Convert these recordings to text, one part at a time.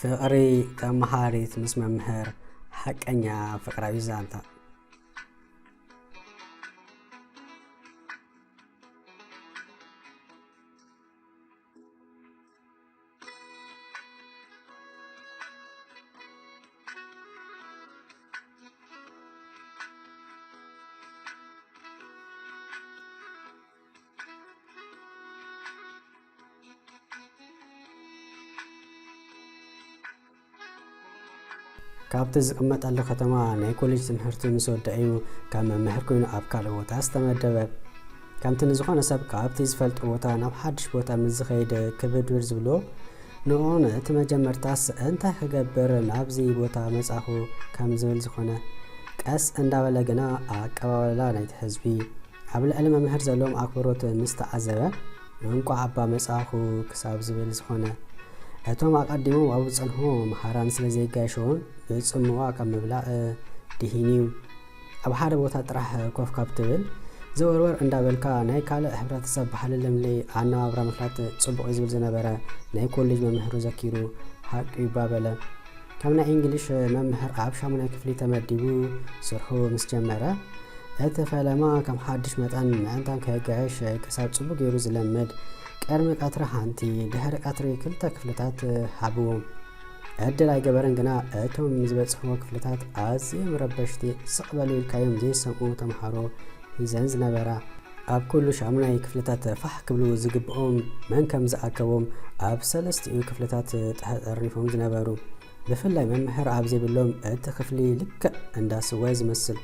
ፍቕሪ ተመሃሪት ምስ መምህር ሓቀኛ ፍቕራዊ ዛንታ። ካብቲ ዝቕመጠሉ ከተማ ናይ ኮሌጅ ትምህርቲ ምስ ወደአ እዩ ካብ መምህር ኮይኑ ኣብ ካልእ ቦታ ዝተመደበ። ከምቲ ንዝኾነ ሰብ ካብቲ ዝፈልጦ ቦታ ናብ ሓድሽ ቦታ ምስ ዝኸይድ ክብድብድ ዝብሎ፣ ንእኡ እቲ መጀመርታስ እንታይ ክገብር ናብዚ ቦታ መጻኹ ከም ዝብል ዝኾነ። ቀስ እንዳበለ ግና ኣቀባበላ ናይቲ ህዝቢ ኣብ ልዕሊ መምህር ዘለዎም ኣክብሮት ምስ ተዓዘበ፣ እንቋዕ ኣባ መጻኹ ክሳብ ዝብል ዝኾነ። እቶም ኣቐዲሞም ኣብኡ ዝጸንሑ መሃራን ስለ ዘይጋየሸዎን ብጽምዋ ካብ ምብላዕ ድሂን እዩ። ኣብ ሓደ ቦታ ጥራሕ ኮፍ ካብ ትብል፣ ዘወርወር እንዳበልካ ናይ ካልእ ሕብረተሰብ ባህሊ ልምዲ ኣነባብራ ምፍላጥ ጽቡቕ እዩ ዝብል ዝነበረ ናይ ኮሌጅ መምህሩ ዘኪሩ፣ ሓቂ እዩ እባ በለ። ከም ናይ እንግሊሽ መምህር ኣብ ሻሙናይ ክፍሊ ተመዲቡ ስርሑ ምስ ጀመረ፣ እቲ ፈለማ ከም ሓድሽ መጠን ምእንታን ከየጋየሽ ክሳብ ጽቡቕ ገይሩ ዝለምድ፣ ቅድሚ ቀትሪ ሓንቲ፣ ድሕሪ ቀትሪ ክልተ ክፍልታት ሃብዎም። ዕድል ኣይገበረን ግና፣ እቶም ዝበጽሕዎ ክፍልታት ኣዝዮም ረበሽቲ፣ ስቕ በሉ ኢልካዮም ዘይሰምዑ ተምሃሮ ሒዘን ዝነበራ። ኣብ ኩሉ ሻሙናይ ክፍልታት ፋሕ ክብሉ ዝግብኦም መን ከም ዝኣከቦም ኣብ ሰለስቲኡ ክፍልታት ተጠርኒፎም ዝነበሩ። ብፍላይ መምህር ኣብ ዘይብሎም እቲ ክፍሊ ልክዕ እንዳ ስዋ እዩ ዝመስል።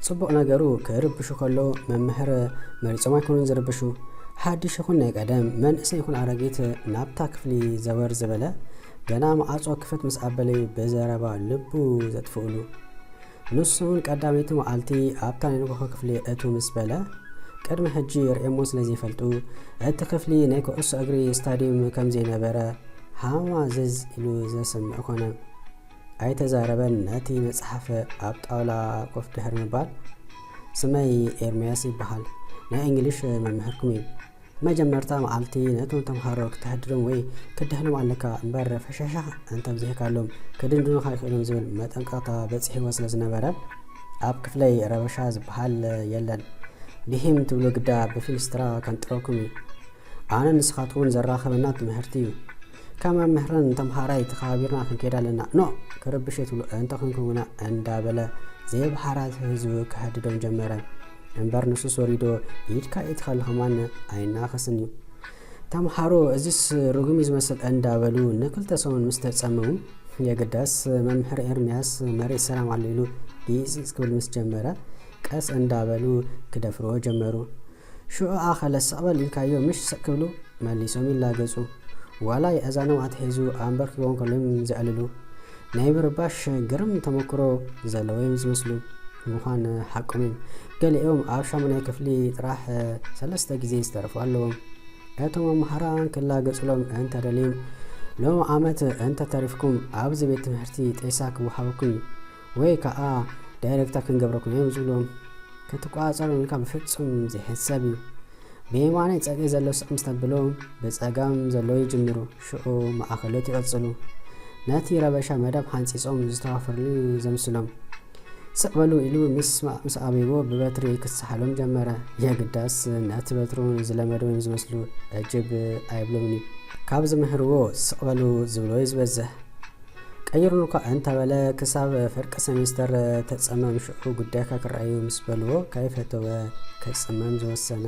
ጽቡቕ ነገሩ ክርብሹ ከለዉ መምህር መሪጾም ኣይኮኑን ዝርብሹ። ሓድሽ ይኹን ናይ ቀደም፣ መንእሰይ ይኹን ኣረጊት ናብታ ክፍሊ ዘወር ዝበለ፣ ገና መዓጾ ክፈት ምስ ኣበለዩ ብዘረባ ልቡ ዘጥፍኡሉ። ንሱ እውን ቀዳመይቲ መዓልቲ ኣብታ ናይ ንግሆ ክፍሊ እትው ምስ በለ፣ ቅድሚ ሕጂ ርእየሞ ስለ ዘይፈልጡ፣ እቲ ክፍሊ ናይ ኩዕሶ እግሪ ስታድዩም ከም ዘይነበረ ሃማዝዝ ኢሉ ዘስምዕ ኮነ። ኣይተዛረበን። ነቲ መጽሓፍ ኣብ ጣውላ ኮፍ ድሕሪ ምባል፣ ስመይ ኤርምያስ ይበሃል። ናይ እንግሊሽ መምህርኩም እዩ። መጀመርታ መዓልቲ ነቶም ተምሃሮ ክትሕድዶም ወይ ክትድህሎም ኣለካ እምበር፣ ፈሻሻ እንተብዚሕካሎም ክድንድኑኻ ይኽእሉም ዝብል መጠንቀቕታ በጺሕዎ ስለ ዝነበረ፣ ኣብ ክፍለይ ረበሻ ዝበሃል የለን። ድሂም ትብሉ ግዳ ብፊንስትራ ከንጥረኩም እዩ። ኣነ ንስኻትኩምን ዘራኸበና ትምህርቲ እዩ። ከም መምህርን ተምሃራይ ተኸባቢርና ክንከይድ ኣለና። ኖ! ክርብሽ እየ ትብሉ እንተ ኹንኩም ግና እንዳበለ ዘይብሓራት ህዝቡ ከህድዶም ጀመረ። እምበር ንሱስ ወሪዶ ኢድካ ኢትኻ ለኸማን ኣይናኸስን እዩ። ተምሃሮ እዚስ ርጉም እዩ ዝመስል እንዳበሉ ንክልተ ሰሙን ምስ ተጸመሙ፣ የግዳስ መምህር ኤርምያስ መሬት ሰላም ኣሎ ኢሉ ዲጽ ክብል ምስ ጀመረ፣ ቀስ እንዳበሉ ክደፍርዎ ጀመሩ። ሽዑ ኣኸለ ስቕ በል ኢልካዮ ምሽ ስቕ ክብሉ መሊሶም ይላገጹ። ዋላ የእዛኖም ኣትሒዙ ኣንበርኪቦም ከሎ እዮም ዘዕልሉ። ናይ ምርባሽ ግርም ተመክሮ ዘለዎ እዮም ዝመስሉ። ምዃን ሓቆም እዩ። ገሊኦም ኣብ ሻሙናይ ክፍሊ ጥራሕ ሰለስተ ግዜ ዝተረፉ ኣለዎም። እቶም መምሃራን ክላገጹሎም እንተደልዮም፣ ሎም ዓመት እንተተሪፍኩም ኣብዚ ቤት ትምህርቲ ጤሳ ክወሃበኩም እዩ ወይ ከኣ ዳይሬክተር ክንገብረኩም እዮም ዝብሎም። ክትቆጻጸሮም ኢልካ ብፍጹም ዘይሕሰብ እዩ። ብየማናይ ጸግዒ ዘሎ ስቕ ምስ ተብሎ፣ ብጸጋም ዘሎ ይጅምሩ፣ ሽዑ ማእከሎት ይቕጽሉ። ነቲ ረበሻ መደብ ሓንጺጾም ዝተዋፈርሉ ዘምስሎም። ስቕ በሉ ኢሉ ምስ ምስ ኣበይዎ ብበትሪ ክሰሓሎም ጀመረ። የግዳስ ነቲ በትሩ ዝለመዶ እዮም ዝመስሉ፣ ዕጅብ ኣይብሎምን እዩ። ካብ ዝምህርዎ ስቕ በሉ ዝብሎ እዩ ዝበዝሕ። ቀይሩን እኳ እንተበለ፣ ክሳብ ፍርቂ ሰሜስተር ተጸመም፣ ሽዑ ጉዳይካ ክረኣዩ ምስ በልዎ፣ ከይፈተወ ክጽመም ዝወሰነ።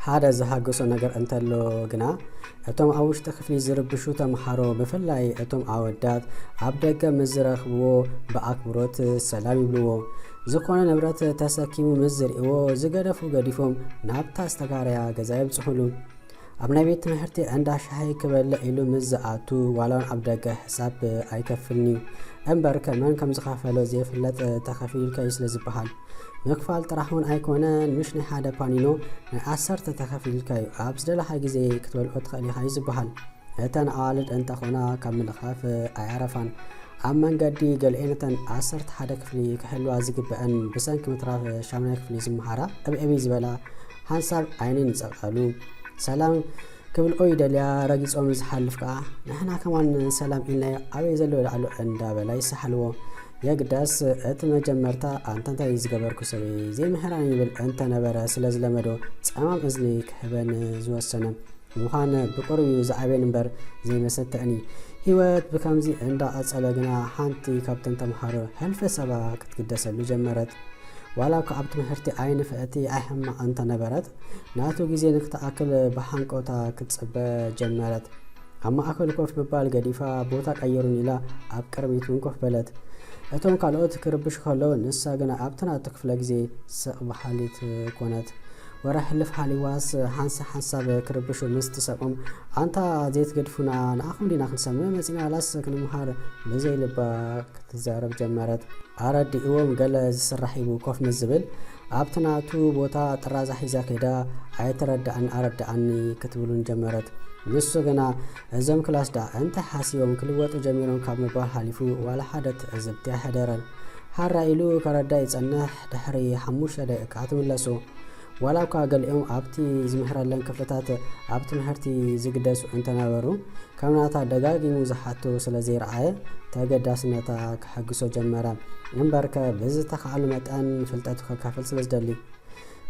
ሓደ ዝሃገሶ ነገር እንተሎ ግና፣ እቶም ኣብ ውሽጢ ክፍሊ ዝርብሹ ተምሃሮ፣ ብፍላይ እቶም ኣወዳት፣ ኣብ ደገ ምስ ዝረኽብዎ ብኣክብሮት ሰላም ይብልዎ። ዝኾነ ንብረት ተሰኪሙ ምስ ዝርእይዎ፣ ዝገደፉ ገዲፎም ናብታ ዝተጋረያ ገዛ የብጽሑሉ። ኣብ ናይ ቤት ትምህርቲ እንዳ ሻሂ ክበልዕ ኢሉ ምስ ዝኣቱ፣ ዋላ እውን ኣብ ደገ ሕሳብ ኣይከፍልን'ዩ። እምበርከ መን ከም ዝኸፈሎ ዘይፍለጥ፣ ተኸፊሉልካ'ዩ ስለ ዝበሃል፣ ምኽፋል ጥራሕ እውን ኣይኮነን፣ ምሽ ናይ ሓደ ፓኒኖ ናይ ዓሰርተ ተኸፊሉልካ'ዩ፣ ኣብ ዝደለኻ ግዜ ክትበልዖ ትኽእል ኢኻ'ዩ ዝበሃል። እተን ኣዋልድ እንተኾና ካብ ምልኻፍ ኣየዕረፋን። ኣብ መንገዲ ገሊኤን እተን ዓሰርተ ሓደ ክፍሊ ክሕልዋ ዝግበአን ብሰንኪ ምትራፍ ሻምናይ ክፍሊ ዝመሃራ ዕብዕብ ዝበላ ሓንሳብ ዓይነን ይጸቕጣሉ። ሰላም ክብልኦ ይደልያ፣ ረጊጾም ዝሓልፍ ከኣ ንሕና ከማን ሰላም ኢልናዮ ኣበይ ዘሎ ላዕሉ እንዳበላ ይሰሓልዎ። የግዳስ እቲ መጀመርታ ኣንታ እንታይ ዝገበርኩ ሰበይ ዘይምሕራን ይብል እንተነበረ ስለ ዝለመዶ ጸማም እዝኒ ክህበን ዝወሰነ። ምዃን ብቑሩብ እዩ ዝዓብየን እምበር ዘይመሰተእኒ። ህይወት ብከምዚ እንዳቐጸለ ግና ሓንቲ ካብተን ተምሃሮ ሕልፊ ሰባ ክትግደሰሉ ጀመረት። ዋላ እኳ ኣብ ትምህርቲ ኣይንፍዕቲ ኣይሕማቕ እንተነበረት፣ ናቱ ግዜ ንክትኣክል ብሓንቆታ ክትጽበ ጀመረት። ኣብ ማእከል ኮፍ ምባል ገዲፋ ቦታ ቀይሩኒ ኢላ ኣብ ቅድሚት እውን ኮፍ በለት። እቶም ካልኦት ክርብሹ ከለዉ ንሳ ግና ኣብቲ ናቱ ክፍለ ግዜ ስቕ በሃሊት ኮነት። ወረ ሕልፍ ሃሊዋስ ሓንሳ ሓንሳብ ክርብሹ ምስ ትሰምዖም፣ ኣንታ ዘይትገድፉና ንኣኹም ዲና ክንሰምዕ መጺና ዋላስ ክንምሃር ብዘይ ልባ ክትዛረብ ጀመረት። ኣረዲእዎም ገለ ዝስራሕ ሂቡ ኮፍ ምስ ዝብል ኣብቲ ናቱ ቦታ ጥራዛ ሒዛ ከይዳ ኣይተረድኣን ኣረድኣኒ ክትብሉን ጀመረት። ንሱ ግና እዞም ክላስ ደኣ እንታይ ሓሲቦም ክልወጡ ጀሚሮም ካብ ምባል ሓሊፉ ዋላ ሓደ ትዕዝብቲ ኣይሕደረን። ሓራ ኢሉ ከረዳ ይጸንሕ ድሕሪ ሓሙሽተ ደቂቃ ትምለሱ። ዋላ እኳ ገሊኦም ኣብቲ ዝምህረለን ክፍልታት ኣብ ትምህርቲ ዝግደሱ እንተነበሩ፣ ከም ናታ ደጋጊሙ ዝሓቶ ስለ ዘይረኣየ ተገዳስነታ ክሕግሶ ጀመረ። እምበርከ ብዝተኻእሎ መጠን ፍልጠቱ ከካፍል ስለ ዝደሊ።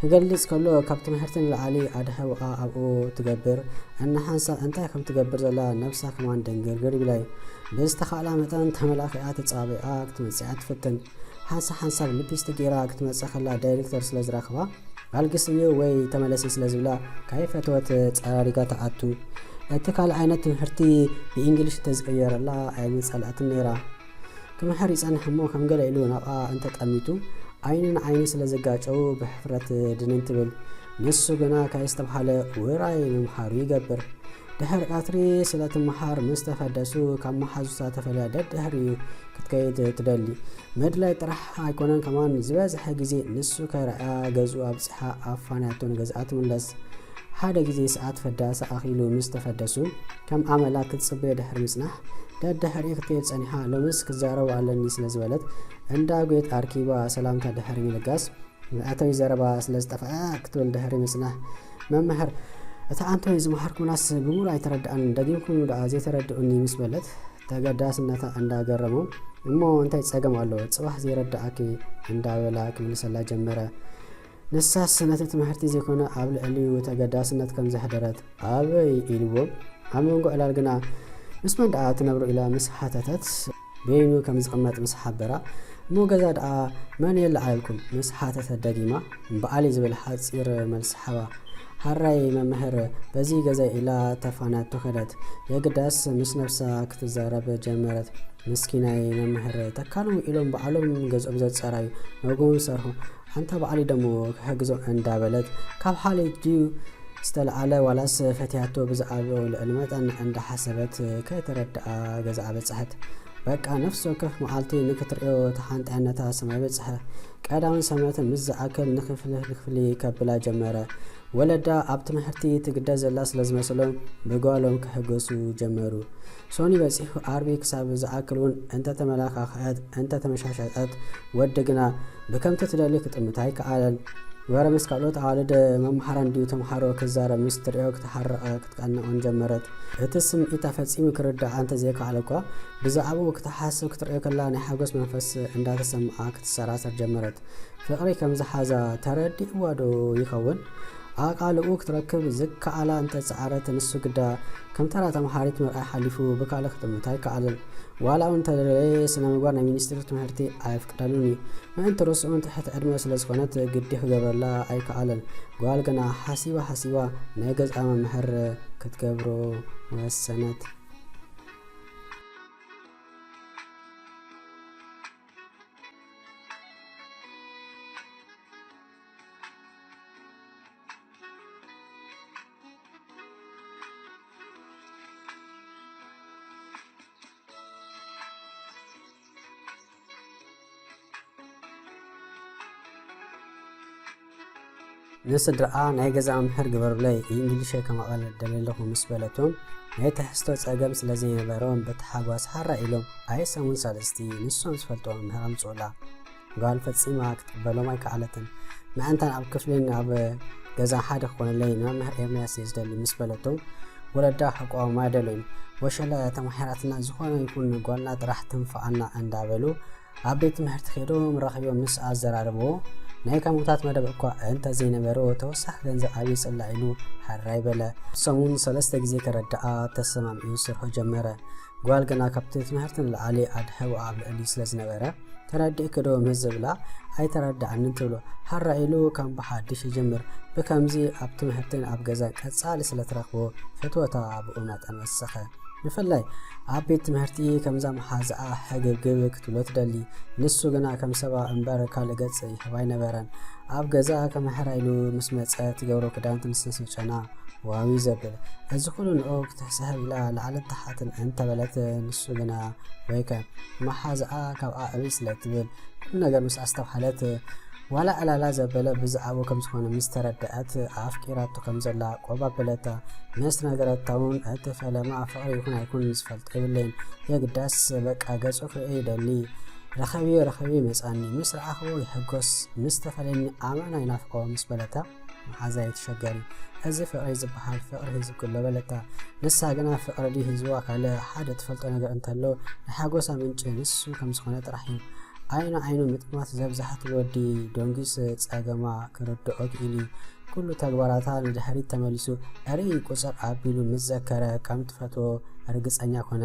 ክገልጽ ከሎ ካብ ትምህርቲ ንላዕሊ ኣድህቦኣ ኣብኡ ትገብር። እናሓንሳ እንታይ ከም ትገብር ዘላ ነብሳ ከማን ድንግርግር ይብላ እዩ። ብዝተኻእላ መጠን ተመላኺዓ ተጻቢቓ ክትመጽኣ ትፍትን። ሓንሳ ሓንሳብ ሊፕስቲክ ገይራ ክትመጽእ ከላ ዳይሬክተር ስለ ዝረኽባ ኣልግስዮ ወይ ተመለሲ ስለ ዝብላ ካይፈተወት ጸራሪጋ ትኣቱ። እቲ ካልእ ዓይነት ትምህርቲ ብእንግሊሽ እንተዝቅየረላ ኣይምጸልኣትን ነይራ። ክምሕር ይጸንሕ እሞ ከም ገለ ኢሉ ናብኣ እንተጠሚቱ ዓይኒ ንዓይኒ ስለ ዘጋጨው ብሕፍረት ድንን ትብል። ንሱ ግና ካይስተብሃለ ውራይ ምምሃሩ ይገብር። ድሕሪ ቀትሪ ስለ ትመሃር ምስ ተፈደሱ ካብ መሓዙታ ተፈልያ ደድሕሪኡ ክትከይድ ትደሊ። ምድላይ ጥራሕ ኣይኮነን ከማን ዝበዝሐ ግዜ ንሱ ከይረኣያ ገዝኡ ኣብጺሓ ኣፋንያቶ ንገዝኣ ትምለስ። ሓደ ግዜ ሰዓት ፈዳሰ ኣኺሉ ምስ ተፈደሱ ከም ኣመላ ክትጽበዮ ድሕሪ ምጽናሕ ደድሕሪኡ ክትከይድ ጸኒሓ። ሎምስ ክዛረቦ ኣለኒ ስለ ዝበለት እንዳ ጉየት ኣርኪባ ሰላምታ ድሕሪ ምልጋስ መእተዊ ዘረባ ስለ ዝጠፍኣ ክትብል ድሕሪ ምጽናሕ፣ መምህር፣ እታ ኣንቶኒ ዝመሃርኩምናስ ብምሉእ ኣይተረድኣንን፣ ደጊምኩም ደኣ ዘይተረድኡኒ ምስ በለት፣ ተገዳስነታ እንዳገረሞ፣ እሞ እንታይ ጸገም ኣሎ? ጽባሕ ዘይረድኣኪ እንዳበላ ክምልሰላ ጀመረ። ንሳስ ነቲ ትምህርቲ ዘይኮነ ኣብ ልዕሊኡ ተገዳስነት ከም ዘሕደረት ኣበይ ኢልዎ? ኣብ መንጎ ዕላል ግና ምስ መን ደኣ ትነብሩ ኢላ ምስ ሓተተት፣ በይኑ ከም ዝቕመጥ ምስ ሓበራ፣ እሞ ገዛ ደኣ መን የለዓልኩም? ምስ ሓተተት ደጊማ፣ በዓል እዩ ዝብል ሓጺር መልሲ ሃባ። ሓራይ መምህር፣ በዚ ገዛ ኢላ ተፋንያቶ ከደት። የግዳስ ምስ ነብሳ ክትዛረብ ጀመረት። ምስኪናይ መምህር፣ ተካሎም ኢሎም ባዕሎም ገዝኦም ዘጸራዩ፣ ነጎም ዝሰርሑ፣ ኣንታ በዓል ደሞ ክሕግዞም እንዳበለት፣ ካብ ሓልዮት ድዩ ዝተለዓለ ዋላስ ፈትያቶ ብዛዕባኡ ልዕሊ መጠን እንዳሓሰበት ከይተረድኣ ገዝኣ በጽሐት። በቃ ነፍሲ ወከፍ መዓልቲ ንክትርእዮ ተሓንጣይነታ ሰማይ በጽሐ። ቀዳምን ሰንበትን ምስ ዝኣክል ንክፍሊ ንክፍሊ ከብላ ጀመረ። ወለዳ ኣብ ትምህርቲ ትግደስ ዘላ ስለ ዝመሰሎም ብጓሎም ክሕገሱ ጀመሩ። ሶኒ በጺሑ ኣርቢ ክሳብ ዝኣክል እውን እንተተመላኻኽዐት እንተተመሻሸጠት፣ ወዲ ግና ብከምቲ ትደሊ ክጥምት ኣይከኣለን። ወረ ምስ ካልኦት ኣዋልድ መምሃራን ድዩ ተምሃሮ ክዛረብ ምስ ትርእዮ ክትሓርቕ ክትቀንቕን ጀመረት። እቲ ስምዒታ ፈጺሙ ክርድኣ እንተዘይከኣለ እኳ ብዛዕባኡ ክትሓስብ ክትርእዮ ከላ ናይ ሓጎስ መንፈስ እንዳተሰምዓ ክትሰራሰር ጀመረት። ፍቕሪ ከም ዝሓዛ ተረዲእዋ ዶ ይኸውን? ኣቓልቦኡ ክትረክብ ዝከኣላ እንተጸዓረት፣ ንሱ ግዳ ከም ተራ ተምሃሪት ምርኣይ ሓሊፉ ብካልእ ክጥምታ ኣይከኣለን። ዋላ እውን እንተደለየ፣ ስነ ምግባር ናይ ሚኒስትሪ ትምህርቲ ኣየፍቅደሉን እዩ። ምእንቲ ርእስኡን ትሕቲ ዕድመ ስለ ዝኾነት ግዲ ክገብረላ ኣይከኣለን። ጓል ግና ሓሲባ ሓሲባ ናይ ገዝኣ መምህር ክትገብሮ ወሰነት። ንስድራኣ ናይ ገዛ መምህር ግበሩለይ፣ እንግሊሸይ ከማቐል ደልየ ኣለኹ ምስ በለቶም፣ ናይ ትሕዝቶ ጸገም ስለ ዘይነበሮም በቲ ሓጓስ ሓራ ኢሎም። ኣየ ሰሙን ሳልስቲ ንሶም ዝፈልጥዎ መምህር ኣምጽኡላ። ጓል ፈጺማ ክትቅበሎም ኣይከኣለትን። ምእንታን ኣብ ክፍልን ኣብ ገዛ ሓደ ክኾነለይ ንመምህር ኤርምያስ እየ ዝደሊ ምስ በለቶም፣ ወለዳ ክቋወማ ኣይደለዩን። ወሸለ ተማሒራትና ዝኾነ ይኹን ጓልና ጥራሕ ትንፍዓና እንዳበሉ ኣብ ቤት ትምህርቲ ከይዶም ረኺቦም ምስ ኣዘራረብዎ፣ ናይ ካሙታት መደብ እኳ እንተ ዘይነበሮ ተወሳኺ ገንዘብ ኣብይ ጽላእ ኢሉ ሓራይ በለ። ሰሙን ሰለስተ ግዜ ከረድኣ ተሰማሚዑ ስርሑ ጀመረ። ጓል ግና ካብቲ ትምህርቲ ንላዕሊ ኣድህቦኣ ኣብ ልዕሊ ስለ ዝነበረ፣ "ተረዲእኪ ዶ?" ምስ ዝብላ፣ "ኣይተረድኣንን" ትብሎ። ሓራ ኢሉ ከም ብሓድሽ ይጅምር። ብከምዚ ኣብ ትምህርትን ኣብ ገዛን ቀጻሊ ስለ ትረኽቦ፣ ፍትወታ ብኡ መጠን ወሰኸ። ብፍላይ ኣብ ቤት ትምህርቲ ከምዛ መሓዛኣ ሕግብግብ ክትብሎ ትደሊ። ንሱ ግና ከም ሰባ እምበር ካልእ ገጽ ይህባ ኣይነበረን። ኣብ ገዛ ከመሕራ ኢሉ ምስ መጸ ትገብሮ ክዳን ትንስንስ ምጨና ዋው እዩ ዘብል። እዚ ኩሉ ንኡ ክትሕስሕብ ኢላ ላዕልን ታሕትን እንተበለት፣ ንሱ ግና ወይከ መሓዛኣ ካብኣ ዕብይ ስለ ትብል፣ ኩሉ ነገር ምስ ኣስተብሃለት፣ ዋላ ዕላላ ዘበለ ብዛዕባኡ ከም ዝኾነ ምስ ተረድኣት፣ ኣፍቂራቶ ከም ዘላ ቆብ ኣበለታ። ምስ ነገረታ እውን እቲ ፈለማ ፍቕሪ ይኹን ኣይኩን ዝፈልጦ የብለይን። የግዳስ በቃ ገጹ ክርእዮ ይደሊ። ረኸብዮ ረኸብዮ ይመጻኒ፣ ምስ ረኣኽዎ ይሕጎስ፣ ምስ ተፈለየኒ ኣመና ይናፍቆ ምስ በለታ፣ መሓዛይ ትሸገሪ። እዚ ፍቕሪ ዝበሃል ፍቕሪ ሂዝኩ ኣሎ በለታ። ንሳ ግና ፍቕሪ ድዩ ሂዝዋ ካልእ ሓደ ትፈልጦ ነገር እንተሎ፣ ናይ ሓጎሳ ምንጪ ንሱ ከም ዝኾነ ጥራሕ እዩ። ዓይኑ ዓይኑ ምጥማት ዘብዝሓት ወዲ ዶንጊስ ጸገማ ክርድኦ ክኢሉ እዩ። ኩሉ ተግባራታ ንድሕሪት ተመሊሱ ርኢ ቁጽር ኣቢሉ ምስ ዘከረ፣ ከም ትፈትዎ ርግጸኛ ኮነ።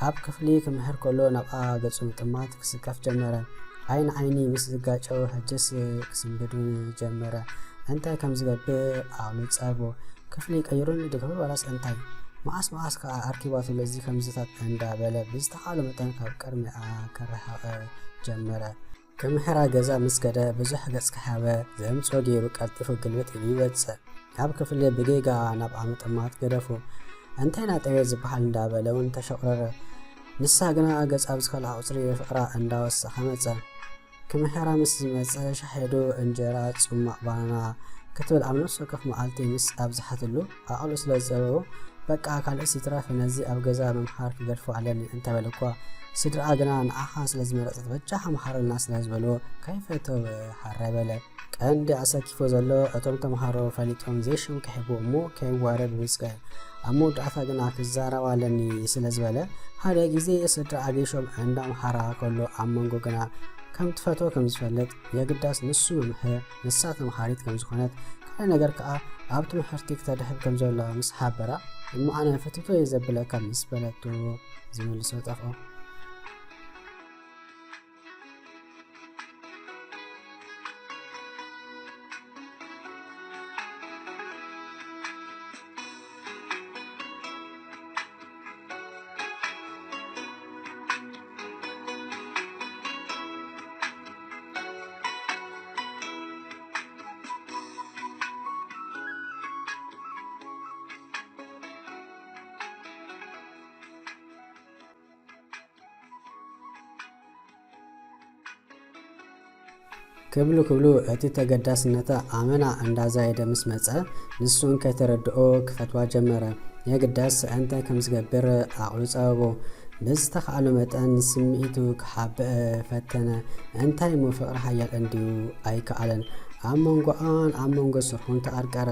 ኣብ ክፍሊ ክምህር ከሎ ናብኣ ገጹ ምጥማት ክስከፍ ጀመረ። ዓይኒ ዓይኒ ምስ ዝጋጨው ሕጅስ ክስንብድ ጀመረ። እንታይ ከም ዝገብር ኣቕሉ ጸቦ። ክፍሊ ቀይሩኒ ድግብር ዋላስ እንታይ? መዓስ መዓስ ከኣ ኣርኪባትሉ እዚ ከምዝታት እንዳበለ ብዝተኻእሎ መጠን ካብ ቅድሚኣ ክረሓቐ ጀመረ። ክምሕራ ገዛ ምስ ከደ ብዙሕ ገጽ ከሓበ ዘምጽኦ ገይሩ ቀልጢፉ ግልብጥ ኢሉ ይወጽእ። ካብ ክፍሊ ብጌጋ ናብኣ ምጥማት ገደፉ። እንታይ ናጠበየ ዝበሃል እንዳበለ እውን ተሸቑረረ። ንሳ ግና ገጻ ብዝኸልኣ ቁጽሪ ፍቕራ እንዳወሰኸ መጸ። ክምሕራ ምስ ዝመጸ ሻሕ ኢዱ እንጀራ ጽማቕ ባናና ክትብል ኣብ ነፍሲ ወከፍ መዓልቲ ምስ ኣብዝሓትሉ ኣቕሉ ስለ ዝጸበቦ፣ በቃ ካልእስ ይትረፍ ነዚ ኣብ ገዛ ምምሃር ክገድፎ ኣለኒ እንተበለ እኳ፣ ስድራኣ ግና ንዓኻ ስለ ዝመረጸት በጃኻ ምሃረልና ስለ ዝበልዎ፣ ከይፈተወ ሓራይ በለ። ቀንዲ ኣሰኪፎ ዘሎ እቶም ተምሃሮ ፈሊጦም ዘይሽም ክሕቡ እሞ ከይዋረድ ብምስጋይ፣ ኣብ መወዳእታ ግና ክዛረብ ኣለኒ ስለ ዝበለ፣ ሓደ ግዜ ስድራ ኣገሾም እንዳምሃራ ከሎ ኣብ መንጎ ግና ከም ትፈትዎ ከም ዝፈልጥ፣ የግዳስ ንሱ መምህር ንሳ ተምሃሪት ከም ዝኾነት፣ ካልእ ነገር ከኣ ኣብ ትምህርቲ ክተድሕብ ከም ዘሎ ምስ ሓበራ፣ እሞ ኣነ ፈቲቶ እየ ዘብለካ ምስ በለቶ ዝመልሶ ጠፍኦ። ክብሉ ክብሉ እቲ ተገዳስነታ ኣመና እንዳዛየደ ምስ መጸ፣ ንሱ እውን ከይተረድኦ ክፈትዋ ጀመረ። የግዳስ እንታይ ከም ዝገብር ኣቕሉ ጸበቦ። ብዝተኻእሎ መጠን ስምዒቱ ክሓብእ ፈተነ። እንታይ እሞ ፍቕሪ ሓያል እንድዩ ኣይከኣለን። ኣብ መንጎኣን ኣብ መንጎ ስርሑን ተኣርቀረ።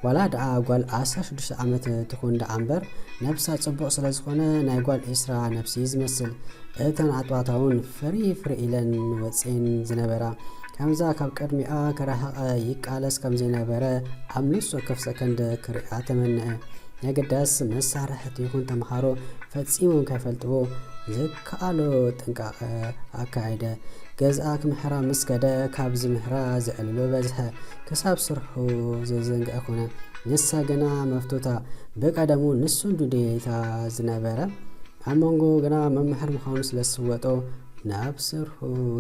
ዋላ ደኣ ጓል ዓሰርተ ሽዱሽተ ዓመት ትኹን ደኣ እምበር፣ ነብሳ ጽቡቕ ስለ ዝኾነ ናይ ጓል ዒስራ ነብሲ እዩ ዝመስል። እተን ኣጥባታ እውን ፍርይ ፍርይ ኢለን ወጺኤን ዝነበራ። ከምዛ ካብ ቅድሚኣ ክረሕቐ ይቃለስ ከም ዘይነበረ ኣብ ነፍሲ ወከፍ ሰከንድ ክሪኣ ተመንአ። የግዳስ መሳርሕቲ ይኹን ተምሃሮ ፈጺሞም ከይፈልጥዎ ዝከኣሎ ጥንቃቐ ኣካየደ። ገዝኣ ክምሕራ ምስ ከደ፣ ካብ ዝምህራ ዘዕልሎ በዝሐ፣ ክሳብ ስርሑ ዘዘንግዐ ኮነ። ንሳ ግና መፍቶታ፣ ብቀደሙ ንሱ እንዱ ድሌታ ዝነበረ፣ ኣብ መንጎ ግና መምህር ምዃኑ ስለ ዝስወጦ፣ ናብ ስርሑ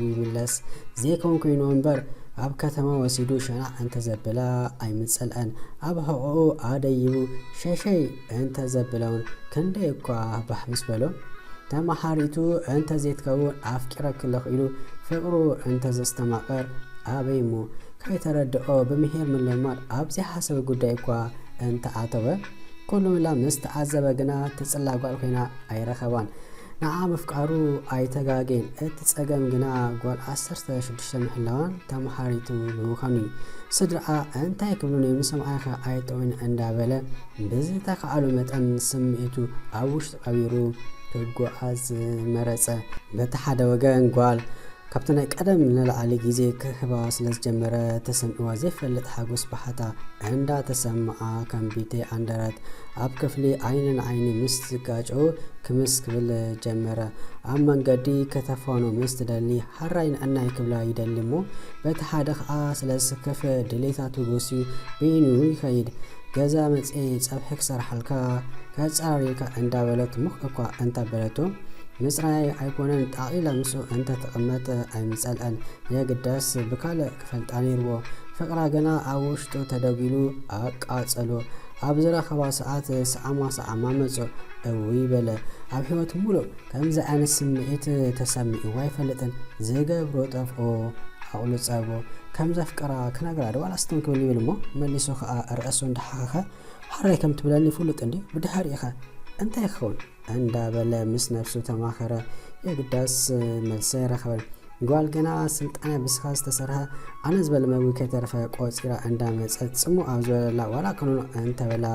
ይምለስ። ዘይከውን ኮይኑ እምበር፣ ኣብ ከተማ ወሲዱ ሸናዕ እንተዘብላ ኣይምጸልአን። ኣብ ሕቖኡ ኣደይቡ ሸሸይ እንተዘብላውን ክንደይ እኳ ባህ ምስ በሎ፣ ተመሓሪቱ እንተዘይትከውን ኣፍቂረኪ ኣለኹ ኢሉ ፍቕሩ እንተዘስተማቐር፣ ኣበይ እሞ ከይተረድኦ ብምሂር ምልማድ ኣብ ዘይሓሰበ ጉዳይ እኳ እንተኣተወ፣ ኩሉ ምላ ምስ ተዓዘበ ግና ትጽላ ጓል ኮይና ኣይረኸባን። ንዓ ምፍቃሩ ኣይተጋጌን። እቲ ጸገም ግና ጓል ዓሰርተ ሽዱሽተ ምህላዋን ተመሃሪቱ ብምዃኑ እዩ። ስድራኣ እንታይ ክብሉኒ ምስ ሰምዓኻ ኣይጥዑይን እንዳበለ ብዝተኻእሎ መጠን ስምዒቱ ኣብ ውሽጡ ቀቢሩ ክጓዓዝ መረጸ። በቲ ሓደ ወገን ጓል ካብቲ ናይ ቀደም ንላዕሊ ግዜ ክህባ ስለ ዝጀመረ፣ ተሰሚዕዋ ዘይፈልጥ ሓጎስ ብሓታ እንዳተሰምዓ ከም ቢተይ ኣንደረት ኣብ ክፍሊ ዓይኒ ንዓይኒ ምስ ዝጋጨው ክምስ ክብል ጀመረ። ኣብ መንገዲ ከተፋኖ ምስ ትደሊ፣ ሓራይ ንዕናይ ክብላ ይደሊ እሞ፣ በቲ ሓደ ኸኣ ስለ ዝስከፈ ድሌታቱ ጎስዩ በይኑ ይኸይድ። ገዛ መጽየ ጸብሒ ክሰርሓልካ፣ ከጸራርየልካ እንዳበለት ሙኽ እኳ እንተበለቶ፣ ምጽራይ ኣይኮነን፣ ጣቒላ ምስኡ እንተተቐመጠ ኣይምጸልአን። የግዳስ ብካልእ ክፈልጣ ነይርዎ። ፍቕራ ገና ኣብ ውሽጡ ተደጒሉ ኣቃጸሎ። ኣብ ዝረኸባ ሰዓት ሰዓማ ሰዓማ መጾ። እውይ በለ። ኣብ ህይወት ሙሉእ ከምዚ ዓይነት ስምዒት ተሰሚዕዎ ኣይፈልጥን። ዝገብሮ ጠፍኦ፣ ዓቕሉ ጸቦ። ከም ዘፍቀራ ክነግራ ዶ ዋላ ስተን ክብል ይብል እሞ፣ መሊሱ ኸኣ ርእሱ እንዳሓኸኸ፣ "ሓራይ ከም ትብለኒ ፍሉጥ እንድዩ፣ ብድሕሪኢኸ እንታይ ክኸውን?" እንዳበለ ምስ ነብሱ ተማኸረ። የግዳስ መልሲ ኣይረኸበን። ጓል ገና ስልጣነ ብስኻ ዝተሰርሐ ኣነ ዝበለ መግቢ ከይተረፈ ቆጺራ እንዳመጸት ጽምው ኣብ ዝበለላ ዋላ ክኖኖ እንተበላ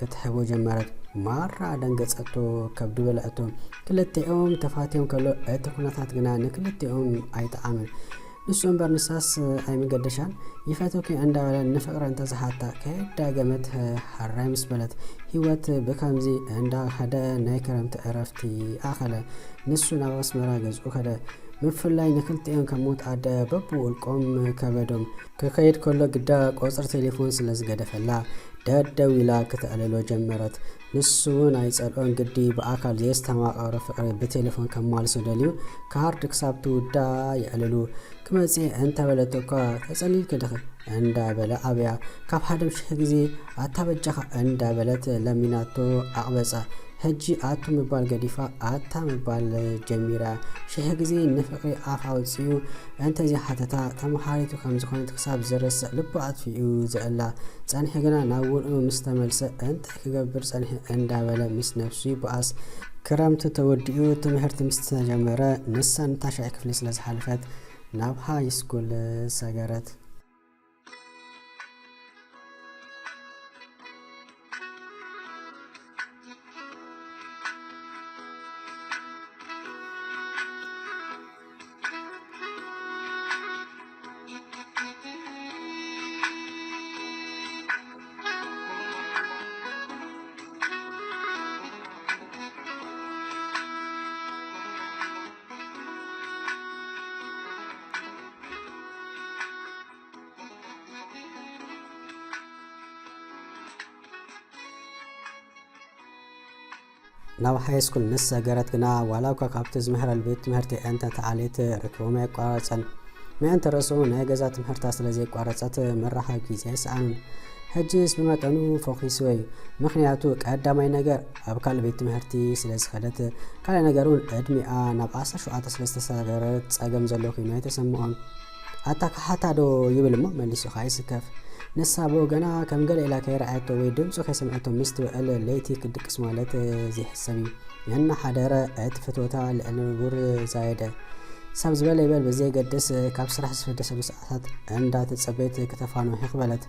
ክትሕቦ ጀመረት። ማራ ደንገጸቶ፣ ከብዱ በልዐቶ። ክልቲኦም ተፋትዮም ከሎ እቲ ኩነታት ግና ንክልቲኦም ኣይጠዓምን። ንሱ እምበር ንሳስ ኣይምገደሻን። "ይፈትወኪ" እንዳበለ ንፍቕሪ እንተዝሓታ ከየዳገመት ሓራይ ምስ በለት፣ ህይወት ብከምዚ እንዳኸደ ናይ ክረምቲ ዕረፍቲ ኣኸለ። ንሱ ናብ ኣስመራ ገዝኡ ከደ። ምፍላይ ንክልቲኦም ከም ሞት ኣደ በብውልቆም ከበዶም። ክኸይድ ከሎ ግዳ ቆጽሪ ቴሌፎን ስለ ዝገደፈላ፣ ደደዊላ ክተዕልሎ ጀመረት። ንሱ እውን ኣይጸልኦን፣ ግዲ ብኣካል ዘየስተማቐሮ ፍቕሪ ብቴሌፎን ከማልሶ ደልዩ፣ ካርድ ክሳብ ትውዳ የዕልሉ። ክመጽእ እንተበለቶ እኳ፣ "ተጸሊልኪ ድኺ?" እንዳበለ ኣብያ። ካብ ሓደ ሽሕ ግዜ፣ "ኣታ በጃኻ" እንዳበለት ለሚናቶ ኣቕበጻ። ሕጂ ኣቱ ምባል ገዲፋ ኣታ ምባል ጀሚራ። ሽሕ ግዜ ንፍቕሪ ኣፍ ኣውጺኡ እንተዘይሓተታ፣ ተመሃሪቱ ከም ዝኾነት ክሳብ ዝርስዕ ልቡ ኣጥፊኡ ዘእላ ጸንሒ ግና ናብ ውንኡ ምስ ተመልሰ፣ "እንታይ ክገብር ጸንሒ?" እንዳበለ ምስ ነብሱ ይበኣስ። ክረምቲ ተወዲኡ ትምህርቲ ምስ ተጀመረ፣ ንሳ ንታሽዓይ ክፍሊ ስለ ዝሓለፈት ናብ ሃይ ስኩል ሰገረት። ናብ ሃይ ስኩል ምስ ሰገረት ግና፣ ዋላ እኳ ካብቲ ዝምህረሉ ቤት ትምህርቲ እንተ ተዓልየት፣ ርክቦም ኣየቋረጸን። ምእንቲ ርእሱ ናይ ገዛ ትምህርታ ስለ ዘየቋረጸት፣ ምርኻብ ግዜ ኣይሰኣኑን። ሕጂስ ብመጠኑ ፎኺስዎ እዩ። ምኽንያቱ፣ ቀዳማይ ነገር ኣብ ካልእ ቤት ትምህርቲ ስለ ዝኸደት፣ ካልኣይ ነገር እውን ዕድሚኣ ናብ ዓሰርተ ሸውዓተ ስለ ዝተሰጋገረት፣ ጸገም ዘሎ ኮይኑ ኣይተሰምዖን። "ኣታ ከሓታ ዶ?" ይብል እሞ መሊሱ ከኣ ይስከፍ። ንሳ ብወገና ከም ገለ ኢላ ከይረኣየቶ ወይ ድምጹ ከይሰምዐቶ ምስ ትውዕል ለይቲ ክድቅስ ማለት ዘይሕሰብ እዩ። እናሓደረ እቲ ፍትወታ ልዕሊ ንቡር ዛየደ። ሳብ ዝበለ ይበል ብዘየገድስ ካብ ስራሕ ዝፍደሰሉ ሰዓታት እንዳተጸበየት ክተፋንዎ ሂኽ በለት።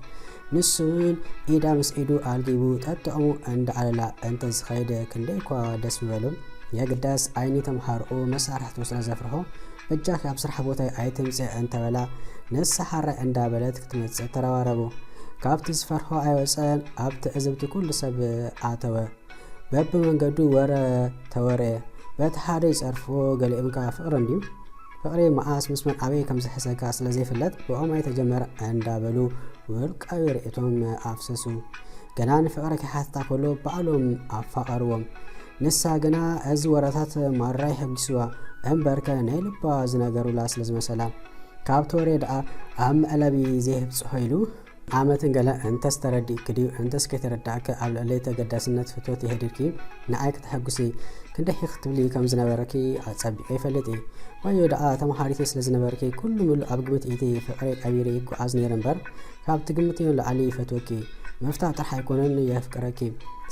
ንሱ እውን ኢዳ ምስ ኢዱ ኣልጊቡ ጠጥዕሙ እንዳኣለላ እንተዝኸይድ ክንደይ እኳ ደስ ምበሎ። የግዳስ ዓይኒ ተምሃርኡ መሳርሕቱ ስለ ዘፍርሖ፣ "በጃኺ ኣብ ስራሕ ቦታይ ኣይትምጽእ" እንተበላ፣ ንሳ ሓራይ እንዳበለት ክትመጽእ ተረባረቡ። ካብቲ ዝፈርሖ ኣይወጸን፣ ኣብ ትዕዝብቲ ኩሉ ሰብ ኣተወ። በብመንገዱ ወረ ተወረየ። በቲ ሓደ ይጸርፍዎ፣ ገሊኦም ከኣ ፍቕሪ እንድዩ። ፍቕሪ መዓስ ምስ መን ኣበይ ከም ዝሕሰካ ስለ ዘይፍለጥ፣ ብኦም ኣይተጀመረ እንዳበሉ ውልቃዊ ርእይቶም ኣፍሰሱ። ገና ንፍቕሪ ከይሓትታ ከሎ ባዕሎም ኣፋቐርዎም። ንሳ ግና እዚ ወረታት ማራ የሐጒስዋ፣ እምበርከ ናይ ልባ ዝነገሩላ ስለ ዝመሰላ፣ ካብቲ ወረ ደኣ ኣብ መዕለቢ ዘይብጽሖ ኢሉ ዓመትን ገለ እንተስ ተረዲእኪ ድዩ እንተስ ከይተረዳእኪ ኣብ ልዕለይ ተገዳስነት ፍትወት የህዲርኪ ንዓይ ክተሐጉሲ ክንደይ ክትብሊ ከም ዝነበረኪ ኣጸቢቐ ይፈልጥ እየ። ዋዮ ደኣ ተመሃሪተይ ስለ ዝነበርኪ ኩሉ ምሉእ ኣብ ግምት ኢቲ ፍቕረይ ቀቢረ ይጓዓዝ ነይረ እምበር ካብ ትግምትዮ ንላዕሊ ይፈትወኪ። ምፍታው ጥራሕ ኣይኮነን የፍቅረኪ።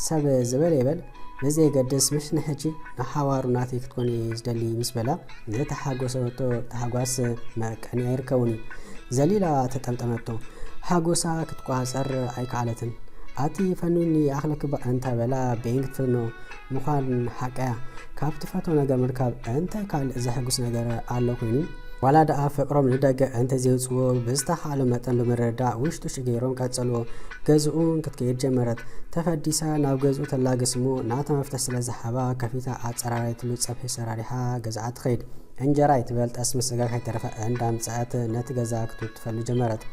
ሰብ ዝበለ ይበል ብዘየገድስ ምሽ ንሕጂ ንሓዋሩ ናተይ ክትኮኒ ዝደሊ ምስ በላ ዝተሓጎሰቶ ታሕጓስ መቀንያ ይርከቡን እዩ። ዘሊላ ተጠምጠመቶ። ሓጎሳ ክትቋጸር ኣይከኣለትን። ኣቲ ፈኑኒ ኣኽለክባ እንታ በላ ቤንግ ትፍኖ ምዃን ሓቀያ። ካብ ትፈቶ ነገር ምርካብ እንታይ ካልእ ዘሕጉስ ነገር ኣሎ ኮይኑ? ዋላ ደኣ ፍቕሮም ንደገ እንተዘይውጽዎ ብዝተኻእሎ መጠን ብምርድዳእ ውሽጡ ሽገይሮም ቀጸልዎ። ገዝኡን ክትከይድ ጀመረት። ተፈዲሳ ናብ ገዝኡ ተላገስሞ ናታ መፍትሕ ስለ ዝሃባ ከፊታ ኣጸራሪትሉ ጸብሒ ሰራሪሓ ገዝኣ ትኸይድ። እንጀራ ይትበል ጠስሚ ስጋ ከይተረፈ እንዳምጸአት ነቲ ገዛ ክትውትፈሉ ጀመረት።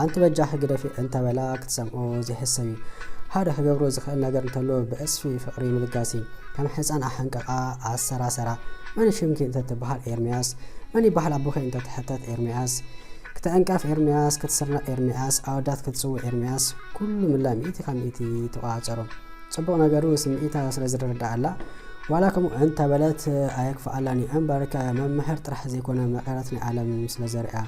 ኣንቲ በጃኺ ግደፊ እንተበላ ክትሰምዖ ዘይሕሰብ እዩ። ሓደ ክገብሮ ዝኽእል ነገር እንተሎ ብዕጽፊ ፍቕሪ ምልጋስ እዩ። ከም ሕፃን ኣሓንቀቓ ኣሰራሰራ። መን ሽምኪ እንተትበሃል ኤርምያስ፣ መን ይበሃል ኣቦኺ እንተትሕተት ኤርምያስ፣ ክትዕንቀፍ ኤርምያስ፣ ክትስርነቕ ኤርምያስ፣ ኣወዳት ክትጽውዕ ኤርምያስ፣ ኩሉ ምላ ሚእቲ ካብ ሚእቲ ተቋጻጸሮ። ጽቡቕ ነገሩ ስምዒታ ስለ ዝረድኣላ ዋላ ከምኡ እንተበለት ኣየክፍኣላን እዩ እምበርከ መምሕር ጥራሕ ዘይኮነ መቐረት ናይ ዓለም ስለ ዘርእያ።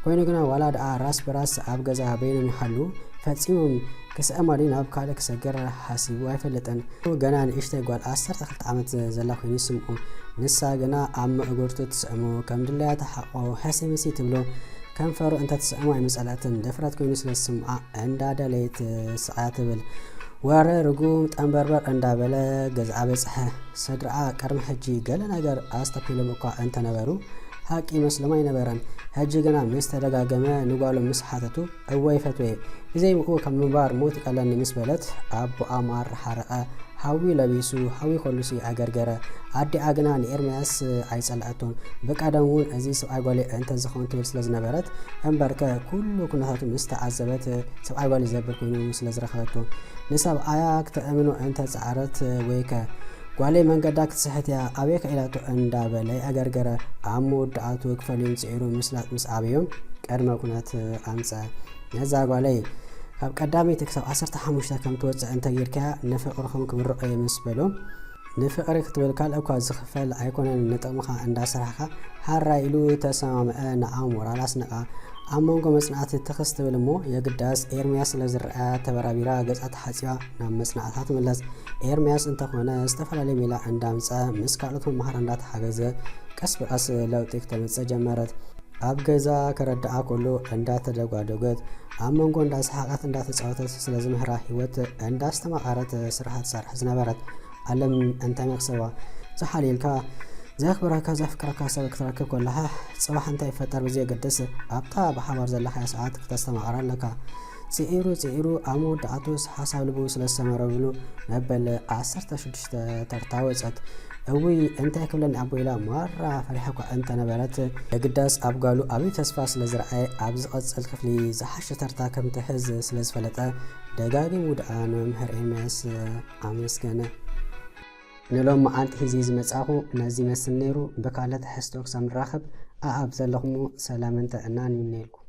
ኮይኑ ግና ዋላ ደኣ ራስ ብራስ ኣብ ገዛ በይኖም ይሓሉ ፈጺሞም ክስዕማ ድዩ ናብ ካልእ ክሰግር ሓሲቡ ኣይፈልጥን። ገና ንእሽተይ ጓል ዓሰርተ ክልተ ዓመት ዘላ ኮይኑ ይስምዖ። ንሳ ግና ኣብ መእገርቱ ትስዕሞ ከም ድላያ ትሓቆ ሕስይ ምስይ ትብሎ። ከንፈሩ እንተትስዕሞ ኣይምጸለትን ድፍረት ኮይኑ ስለ ዝስምዓ እንዳደለየት ስቓያ ትብል። ወረ ርጉም ጠንበርበር እንዳበለ ገዝኣ በጽሐ። ስድርኣ ቅድሚ ሕጂ ገለ ነገር ኣስተብሂሎም እኳ እንተነበሩ ሓቂ ይመስሎም ኣይነበረን። ሕጂ ግና ምስ ተደጋገመ ንጓሎም ምስ ሓተቱ እወ ይፈትወየ ብዘይ ብኡ ካብ ምንባር ሞት ይቀለኒ ምስ በለት ኣቦኣ ማር ሓረቐ። ሓዊ ለቢሱ ሓዊ ኮልሱ ኣገርገረ። ኣዲኣ ግና ንኤርምያስ ኣይጸልኣቶን። ብቀደም እውን እዚ ሰብኣይ ጓለይ እንተዝኸውን ትብል ስለ ዝነበረት እምበርከ ኩሉ ኩነታቱ ምስ ተዓዘበት ሰብኣይ ጓለይ ዘብል ኮይኑ ስለ ዝረኸበቶ ንሰብኣያ ክተእምኖ እንተጸዓረት ወይከ ጓለይ መንገዳ ክትስሕት እያ ኣበይ ከኢላቶ እንዳበለ ይኣገርገረ። ኣብ መወዳእቱ ክፈልዮም ጽዒሩ ምስላጥ ምስ ኣበዮም ቅድመ ኩነት ኣምጸ። ነዛ ጓለይ ካብ ቀዳመይቲ ክሳብ ዓሰርተ ሓሙሽተ ከም ትወጽእ እንተጌርካያ ንፍቕርኹም ክምርቖ እየ ምስ በሎ ንፍቕሪ ክትብል ካልእ እኳ ዝኽፈል ኣይኮነን ንጥቕምኻ እንዳሰራሕኻ ሓራ ኢሉ ተሰማምዐ ንዓ ሞራል ኣስነቓ። ኣብ መንጎ መጽናዕቲ ትኽስ ትብል እሞ የግዳስ ኤርምያስ ስለ ዝረኣያ ተበራቢራ ገጻ ተሓጺባ ናብ መጽናዕታ ትምለስ። ኤርምያስ እንተኾነ ዝተፈላለየ ሜላ እንዳምጸ ምስ ካልኦት መምሃር እንዳተሓገዘ ቀስ ብቐስ ለውጢ ክተምጽእ ጀመረት። ኣብ ገዛ ከረድኣ ከሎ እንዳተደጓደገት ኣብ መንጎ እንዳሰሓቐት እንዳተጻወተት ስለ ዝምህራ ህይወት እንዳስተማቐረት ስራሓ ትሰርሕ ዝነበረት። ዓለም እንታይ መኽሰባ ዝሓልየልካ ዘኽብረካ ዘፍቅረካ ሰብ ክትረክብ ከለኻ ጽባሕ እንታይ ይፈጠር ብዘየገድስ ኣብታ ብሓባር ዘለኻያ ሰዓት ክተስተማቕራ ኣለካ። ጽዒሩ ጽዒሩ ኣብ መወዳእቱስ ሓሳብ ልቡ ስለ ዝሰመረሉ መበል ዓሰርተ ሽዱሽተ ተርታ ወጸት። እውይ እንታይ ክብለኒ ኣቦ ኢላ ማራ ፈሪሓ እኳ እንተነበረት የግዳስ ኣብ ጓሉ ኣብይ ተስፋ ስለ ዝረኣየ ኣብ ዝቐጽል ክፍሊ ዝሓሸ ተርታ ከም ትሕዝ ስለ ዝፈለጠ ደጋጊሙ ደኣ ንመምህር ኤርምያስ ኣመስገነ። ንሎም መዓልቲ ሒዚ ዝመጻኹ ነዚ ይመስል ነይሩ። ብካልእ ትሕዝቶ ክሳብ ንራኸብ ኣኣብ ዘለኹሞ ሰላምን ጥዕናን ይምነየልኩም።